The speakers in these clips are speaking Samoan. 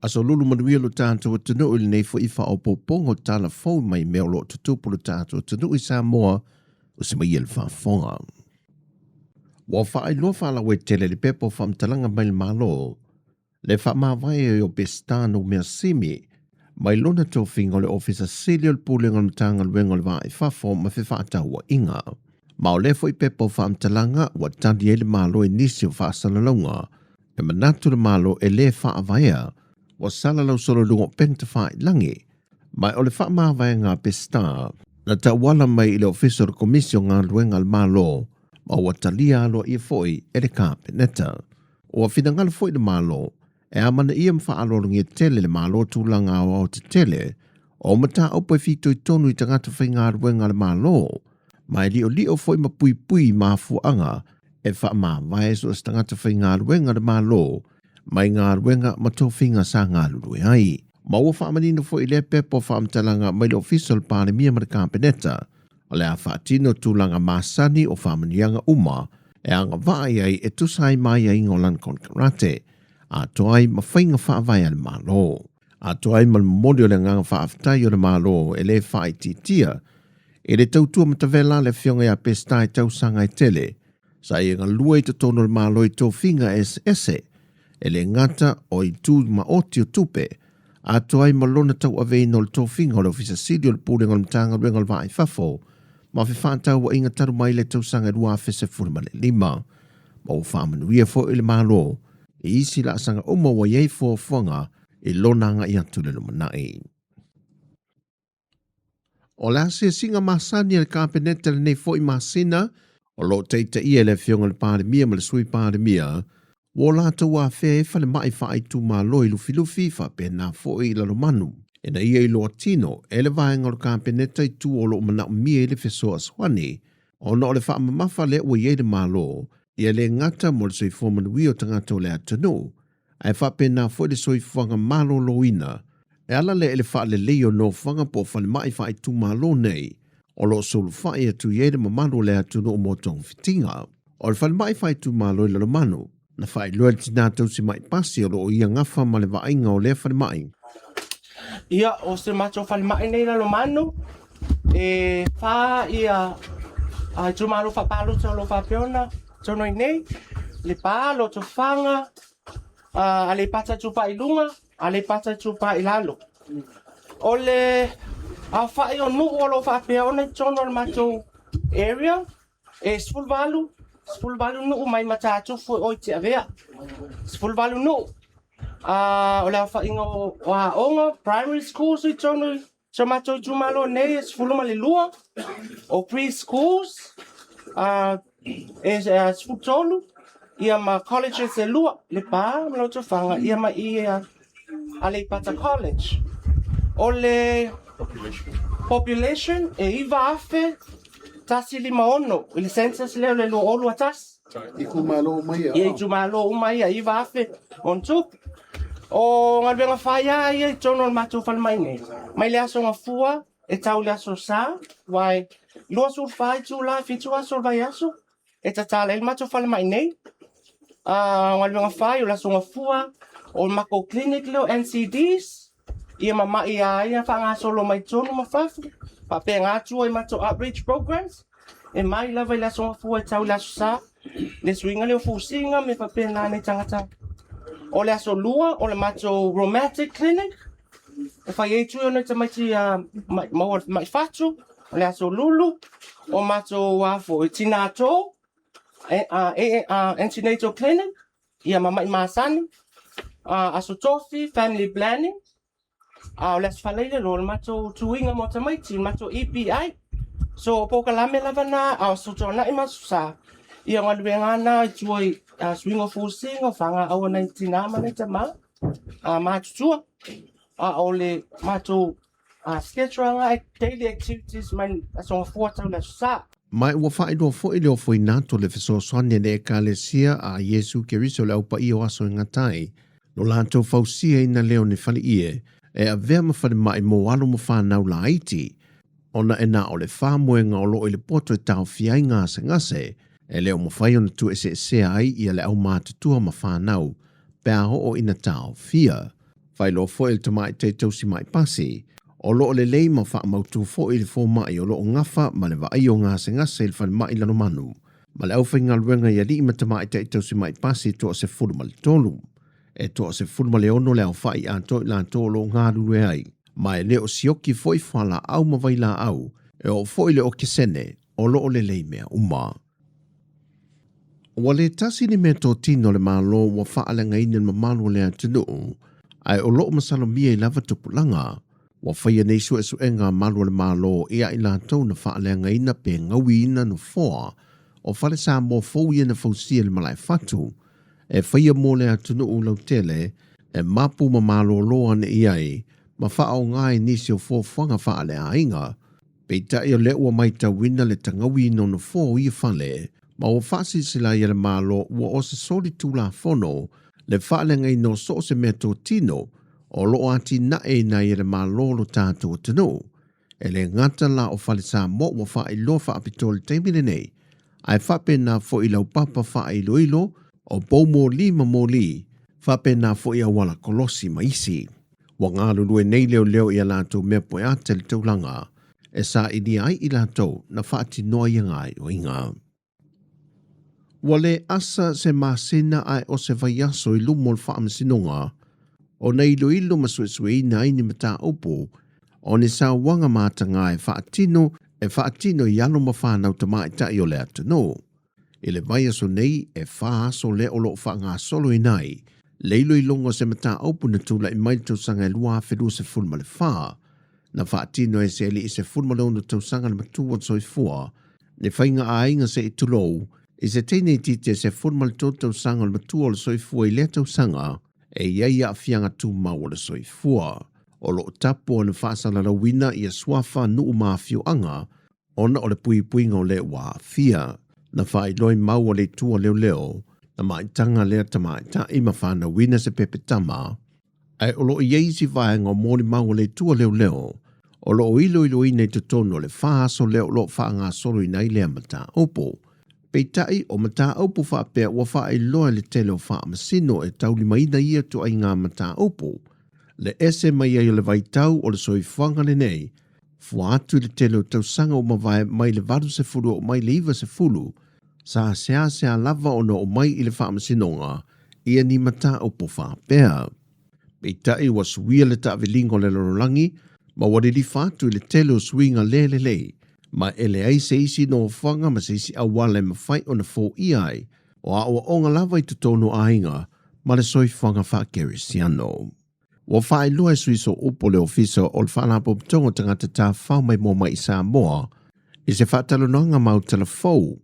Aso lulu manuia lo tātou atunuu i lenei foi faaopoopoga o tala fou mai mea o lo o tutupu lo tātou atunuu i Samoa o se mai le faafofoga. Ua faailoa faalauaitele le pepa o faamatalaga mai le Malo le faamavae o Peseta Numea Simi mai lona tofiga o le Ofisa Sili o le Pulega o le Matagaluega o le Va i Fafo ma Fefaatauaiga. Ma o lea foi pepa o faamatalaga ua tali ai le Malo i nisi o faasalalauga E manatu le Malo e lē faavaea ua salalau solo i luga o upega tafailagi, ma o le faamavaega a Peseta na tauala mai i le Ofisa o le Komisi o Galuega a le Malo ma ua talia aloaia foi e le Kapeneta. Ua finagalo foi le Malo e amanaia ma faaaloalogia tele le Malo tulaga aoao tetele o mataupu e fitoitonu i tagata faigaluega a le Malo ma e liolio foi ma puipui i mafuaaga e faamavae so o se tagata faigaluega a le Malo mai galuega ma tofiga sa galulue ai. Ma ua faamanino foi i lea pepa o faamatalaga mai le Ofisa o le Palemia ma le Kapeneta, o le a faatino tulaga masani o faamanuiaga uma e agavaa i ai e tusa ai ma aiaiga o lana konekarate, atoa ai ma faiga faavae a le Malo. Atoa ai ma le momoli o le agaga faafetai o le Malo e lē faaitiitia i le tautua matavela a le Afioga ia Peseta i tausaga e tele sa ia galue i totonu o le Malo i tofiga eseese e lē gata o itu maoti o tupe, atoa ai ma lona tauaveina o le tofiga o le Ofisa Sili o le Pulega o le Matagaluega o le Va i Fafo ma Fefaatauaiga talu mai le tausaga 2015. Ma ua faamanuia foi le Malo i isi laasaga uma ua i ai fuafuaga i lona agai atu i le lumanai. O le asiasiga masani a le Kapeneta lenei foi masina o lo o taitaia e le Afioga i le Palemia ma le Sui Palemia ua o latou afea ai falemai faaitumalo i Lufilufi faapena foi i Lalomanu ina ia iloa tino e le vaega o le Kapeneta i tua o lo o manaomia ai le fesoasoani ona o le faamamafa lea ua i ai le Malo ia le gata mo le soifua manuia o tagata o le atunuu ae faapena foi le soifuaga maloloina e ala lea i le faalelei o nofoaga po o falemai faaitumalo nei o lo o sulufai atu i ai le mamalu o le atunuu mo togafitiga. O le falemai faaitumalo i Lalomanu, na faailoa e le tinā tausi mai pasi o lo o ia gafa ma le vaaiga o lea falemai. Ia, o se matou falemai nei Lalomanu, e whā ia a itumalo whapalota o lo faapea ona tonu ai nei, Lepa, Lotofaga, Aleipata Itupa i Luga, Aleipata Itupa i Lalo. O le aofai o nuu o lo o faapea ona i totonu o le matou area, e 18, 18 nuu mai Matatufu e o i Tiavea. 18 nuu. O le aofaiga o aoga, primary schools i totonu i si o matou itumalo nei e 12, o pre-schools e 13, ia ma colleges e lua, Lepa ma Lotofaga, ia ma i Aleipata College. O le population e 9,156 i le census lea o le 2021. Itumalo uma ia. Ia itumalo uma ia, 9,000 on tupu. O galuega fai lava ia i totonu o le matou falemai nei. Mai le aso Gafua e tau i le aso Sa, aua e 24 itula, 7 aso o le vaiaso e tatala ai le matou falemai nei. O galuega fai o le aso Gafua, o le matou clinic lea o NCDs, ia ma mai a ia faagasolo mai totonu ma fafo, faapena atu ai matou outreach programs, e mai lava i le aso Gafua e tau i le aso Sa, le suiga lea o fusiga me faapena nei tagata. O le aso Lua o le matou rheumatic clinic, e fai ai tui o nei tamaiti maua mai fatu, o le aso Lulu, o matou a foi tinā tō, antenatal clinic, ia ma mai masani, aso Tofi, family planning, a o le aso Faraile loa o le matou tuiga mo tamaiti, le matou EPI. So o polokalame lava na, a o aso Toonai ma aso Sa, ia o galuega lava na i tua i suiga o fusiga, o fagaaua a nai tinā ma nai tamā, matutua. A o le matou schedule lava daily activities mai aso Gafua tau i le aso Sa. Ma ua faailoa foi le ofoina atu o le fesoasoani a le Ekalesia a Iesu Keriso le Au Paia o Aso e Gata ai, lo latou fausiaina lea o ni faleie e avea ma falemai mo alo ma fanau laiti, ona e na o le faamoega o lo o i le poto e taofia ai gasegase, e le o mafai ona tuueseesea ai ia le aumatutua ma fanau pe a oo ina taofia. Faailoa foi e le tamaitai tausi mai pasi, o lo o lelei ma faamautu foi le fomai o lo o gafa ma le vaaia o gasegase i le falemai Lalomanu ma le aufaigaluega i alii ma tamaitai tausi mai pasi e 13. E 16 le aofai atoa i latou o lo o galulue ai, ma e le o sioki foi fualaau ma vailaau, e oo foi i le okesene o lo o lelei mea uma. Ua le tasi ni meatotino a le Malo ua faaleagaina i le mamalu o le atunuu, ae o lo o masalomia i lava tupulaga. Ua faia nei suesuega a malu a le Malo ia i latou na faaleagaina pe gauiina nofoa o fale Samoa fou ia na fausia i le Malaefatu e faia mo le atunuu lautele e mapu ma malōlō ane i ai ma faaaoga ai nisi o fuafuaga faaleaiga. Peitai o lea ua matauina le tagauiina o nofoa o ia fale ma ua faasilasila ai e le Malo ua o se solitulafono le faaleagaina o so o se meatotino o lo o atinaeina ai e le Malo lo tatou atunuu. E le gata la o Fale Samoa ua faailoa faapitoa i le taimi lenei, ae faapena foi i laupapa faailoilo o pou moli ma moli, faapena foi auala kolosi ma isi. Ua galulue nei leoleo i a latou mea poeata i le taulaga e sailia ai i latou na faatinoa ia gaoioiga. Ua le asa se masina ae o se vaiaso i luma o le Faamasinoga ona iloilo ma suesueina ai ni mataupu o ni sauaga mataga e faatino e faatino i alo ma fanau tamaitai o le atunuu. I le vaiaso nei, e fa aso lea o lo o faagasoloina ai le iloiloga o se mataupu na tulai mai i le tausaga e 2024, na faatino e se alii 16 tausaga le matua o le soifua, le faiga aiga se i tulou, i se teine itiiti e 13 tausaga o le matua o le soifua i lea tausaga, e i ai aafiaga tumau o le soifua. O lo o tapu ona faasalalauina ia suafa, nuu ma afioaga ona o le puipuiga o le ua aafia. Na faailoa i mau a le Itu a Leoleo, na maitaga lea tamaitai ma fanauina se pepe tama, ae o lo o i ai isi vaega o molimau a le Itu a Leoleo o lo o iloiloina i totonu o le fa aso lea o lo o faagasoloina ai lea mataupu. Peitai, o mataupu faapea ua faailoa e le tele o faamasino e taulimaina ia ituaiga mataupu, le ese mai ai o le vaitau o le soifuaga lenei, fua atu i le tele o tausaga ua mavae mai le 80 oo mai le 90, sa seasea lava ona oo mai i le faamasinoga ia ni mataupu faapea. Peitai ua suia le taaviliga o le lalolagi ma ua lilifa atu i le tele o suiga le lelei, ma e leai se isi nofoaga ma se isi auala e mafai ona foia ai o aoaoga lava i totonu o aiga ma le soifuaga faakerisiano. Ua faailoa e sui sooupu o le Ofisa o le Faalapotopotoga o Tagata Tafafao Maimoa Mai i Samoa i se faatalanoaga mau talafou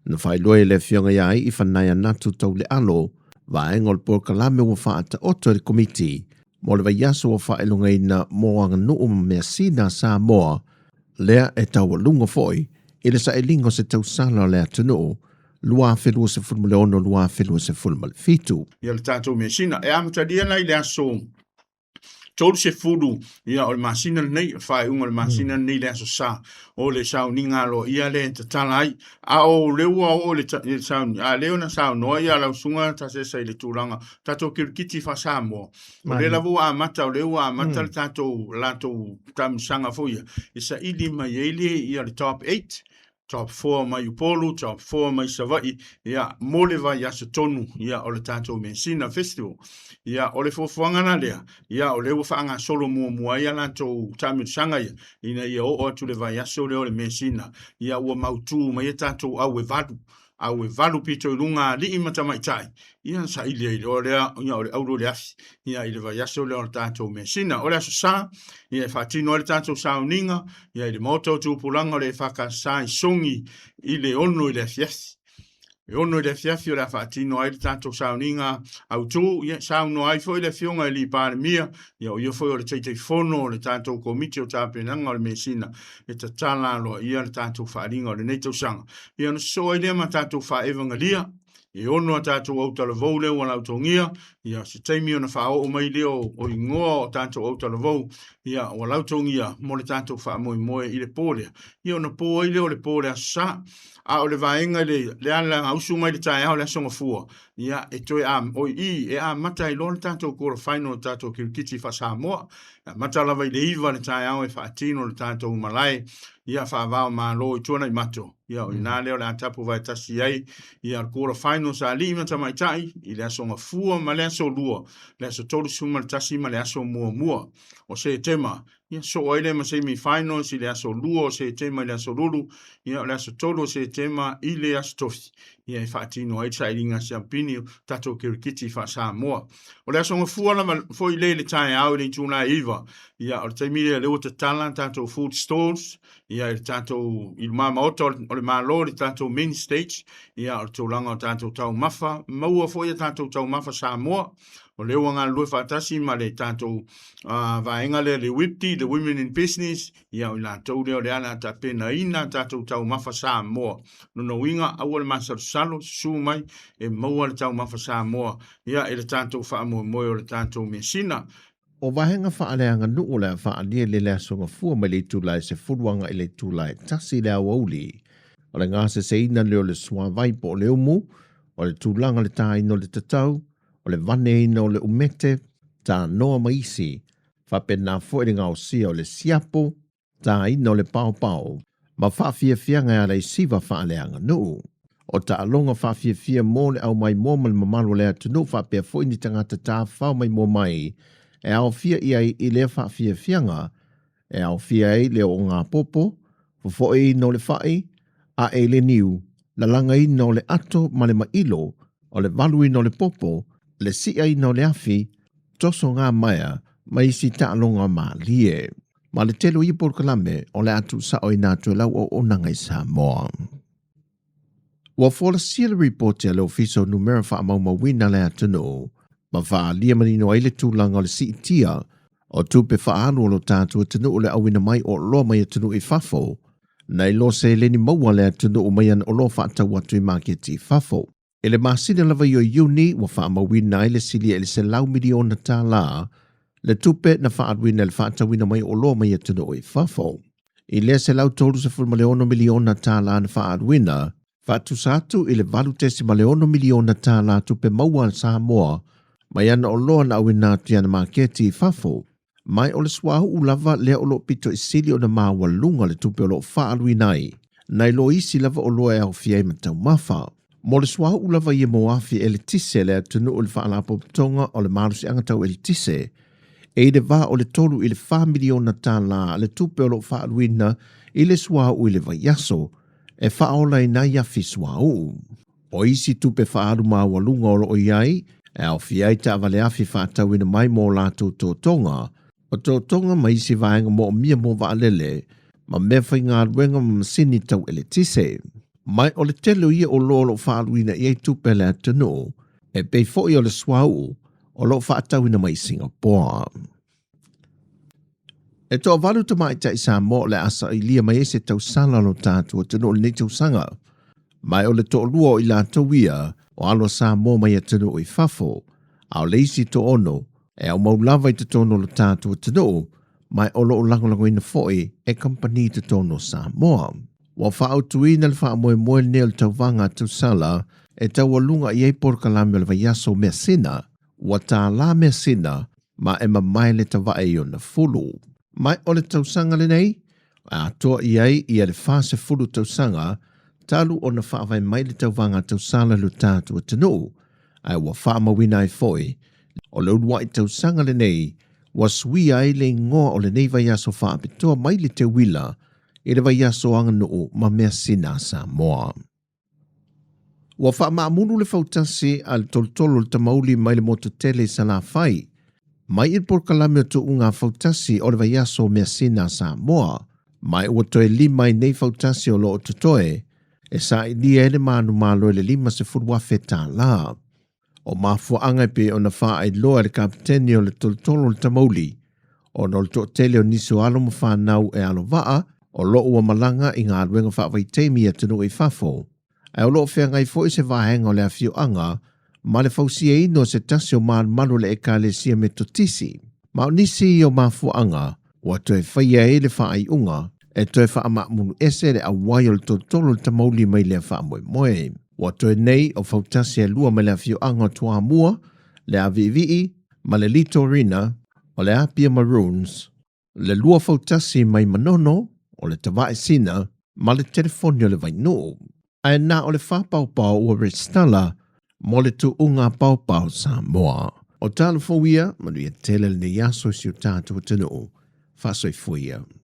na faailoa e le Afioga ia I'i Fanaianatu Taulealo, vaega o le polokalame ua faataoto e le Komiti mo le vaiaso ua faailogaina mo aganuu ma measina a Samoa, lea e taualuga foi i le sailiga o se tausala o le atunuu 2026-2027. Ia le tatou measina e amatalia la i le aso 30 ia o le masina lenei, faaiuga o le masina lenei le aso Sa, o le sauniga aloaia lea e tatala ai. A o lea ua oo i le sauni, a lea na saunoa ia lau susuga Tasesa i le tulaga tatou kirikiti faa-Samoa, o lea lava ua amata, o lea ua amata le tatou latou taamilosaga foi ia, e saili mai ai le ia le top 8, top 4 mai Upolu, top 4 mai Savaii, ia, mo le vaiaso tonu, ia, o le tatou Measina Festival. Ia, o le fuafuaga la lea, ia, o lea ua faagasolo muamua ai a latou taamilosaga ia, ina ia oo atu le vaiaso lea o le Measina, ia, ua mautu mai a tatou au e valu, au e valu pito i luga alii ma tamaitai, ia, saili ai loa lea, ia, o le auro i le afi, ia, i le vaiaso lea o le tatou Measina. O le Aso Sa, ia, e faatino ai le tatou sauniga, ia, i le Maota o Tupulaga o le EFKS i Sogi i le 6 i le afiafi. E 6 i le afiafi o le a faatino ai le tatou sauniga autu, ia, saunoa ai foi le Afioga i le Palemia, ia, o ia foi o le Taitaifono o le tatou Komiti o Tapenaga o le Measina, e tatala aloaia le tatou faaaliga o lenei tausaga. Ia, ona sosoo ai lea ma tatou faaevagalia, e ono a tatou autalavou lea ua lautogia, ia, se taimi ona faaoo mai lea o igoa o tatou autalavou, ia, ua lautogia mo le tatou faamoemoe i le po lea. Ia, ona po ai lea o le po o le Aso Sa. A o le vaega i le ala usu mai le taeao o le Aso Gafua, Ia, e toe a, o i, e amata ai loa le tatou quarter final o le tatou kirikiti faa-Samoa. E amata lava i le 9 i le taeao e faatino le tatou malae, ia, faava o Malo i Tuanaimato. Ia, o ina lea o le a tapu vaetasi ai, ia, le quarter finals a alii ma tamaitai i le Aso Gafua ma le Aso Lua, le aso 31 ma le aso muamua o Setema. Ia, soo ai lea ma semi finals i le aso 2 o Setema i le aso Lulu, ia, o le aso 3 o Setema i le aso Tofi, ia, e faatino ai le sailiga siampini o tatou kirikiti faa-Samoa. O le aso Gafua lava foi lea i le taeao i le itula e 9, ia, o le taimi lea o lea ua tatala tatou food stalls, ia, i le tatou, i luma maota o le Malo, i le tatou main stage, ia, o le tulaga o tatou taumafa, maua foi a tatou taumafa Samoa, o lea ua galulue faatasi ma le tatou vaega lea le WIPTI, the Women in Business, ia o i latou lea o le a tapenaina tatou taumafa Samoa. Lona uiga, aua le masalosalo, susu mai e maua le taumafa Samoa, ia i le tatou faamoemoe o le tatou measina. O vaega faaleaganuu o le a faaalia i le Aso Gafua mai le itula e 10 agai i le itula e 1 i le aoauli. O le gaseseina lea o le suavai po o le umu, o le tulaga o le tāina o le tatau, o le vaneina o le umete, tānoa ma isi, faapena foi le gaosia o le siapo, tāina o le paopao, ma faafiafiaga e ala i siva faaleaganuu. O taaloga faafiafia mo le aumaimoa ma le mamalu o le atunuu faapea foi ni tagata tafafao maimoa mai e aofia i ai i lea faafiafiaga, e aofia ai le oogapopo, fofoeina o le fai, ae i le niu, lalagaina o le ato ma le mailo, o le valuina o le popo, le siaina o le afi, toso maea ma isi taaloga malie. Ma le tele o ia polokalame o le a tuusaoina atu e lau auaunaga i Samoa. Ua folasia le ripoti a le Ofisa o Numera Faamaumauina a le atunuu ma faaalia manino ai le tulaga o le siitia o tupe faaalu o lo tatou atunuu le auina mai o oloa mai atunuu i fafo, nai lo seleni maua a le atunuu mai ana oloa faatau atu i maketi i fafo. I le masina lava ia o Iuni, ua faamauina ai le silia i le $100 miliona le tupe na faaaluina i le faatauina mai o oloa mai atunuu i fafo. I lea $136 miliona na faaaluina, faatusa atu i le $8.6 miliona tupe maua a Samoa mai ana oloa na auina atu i ana maketi i fafo. Mai o le suauu lava lea o loo pito i sili ona maualuga le tupe o loo faaaluina ai, nai lo isi lava oloa e aofia ai ma taumafa. Mo le suauu lava ia mo afi eletise le atunuu i le faalapotopotoga o le malosiaga tau eletise, e i le va o le 3 i le $4 miliona le tupe o loo faaaluina i le suauu i le vaiaso, e faaolaina ai afi suauu. O isi tupe faaalu maualuga o loo i ai, e aofia ai taavale afi faatauina mai mo latou totoga, o totoga ma isi vaega moomia mo vaalele, ma mea faigaluega ma masini tau eletise. Mai o le tele o ia oloa o loo faaaluina i ai tupe a le atunuu, e pei foi o le suauu o loo faatauina mai i Singapoa. E toavalu tamaitai Samoa o le a sailia mai ai se tausala o lo tatou atunuu i lenei tausaga. Mai o le toalua o i latou ia o alo a Samoa mai atunuu i fafo, a o le isi toaono e aumau lava i totonu o lo tatou atunuu, mai o loo lagolagoina foi e kamupani i totonu o Samoa. Ua faaautuina le faamoemoe lenei o le tauvaga a tausala e taualuga i ai polokalame o le vaiaso o measina, ua tālā measina ma e mamae le tavae i ona fulu. Mai o le tausaga lenei, e atoa i ai ia le 40 tausaga talu ona faavae mai le tauvaga a tausala i lo tatou atunuu, ae ua faamauina ai foi o le uluai tausaga lenei ua suia ai le igoa o lenei vaiaso faapitoa mai le teuila i le vaiaso aganuu ma measina a Samoa. Ua faamaamulu le fautasi a le tolotolo o le tamauli mai le motu tele i Salafai, mai i le polokalame o tuuga fautasi o le vaiaso o measina a Samoa, mai ua toe 5 ai nei fautasi o loo totoe, e sailia ai le manumalo i le $50,000. O mafuaaga e pei ona faailoa e le kapiteni o le tolotolo o le tamauli, ona o le toatele o nisi o alo ma fanau e alovaa o loo ua malaga i galuega faavaitaimi i atunuu i fafo, ae o loo feagai foi se vaega o le afioaga ma le fausiaina o se tasi o malumalu o le Ekalesia Metotisi. Ma o nisi o mafuaaga ua toe faia ai le faaiuga e toe faamaamulu ese le auai o le tolotolo o le tamauli mai lea faamoemoe. Ua toe nei o fautasi e lua mai le afioaga o Toamua, le Aviivii ma le Litorina o le Apia Maroons, le lua fautasi mai Manono o le Tavaesina ma le telefoni o le Vainuu. Ae na o le faapaopao ua resitala mo le tuuga paopao Samoa. O tala fou ia, manuia tele lenei aso i si o tatou atunuu. Faasoifua ia.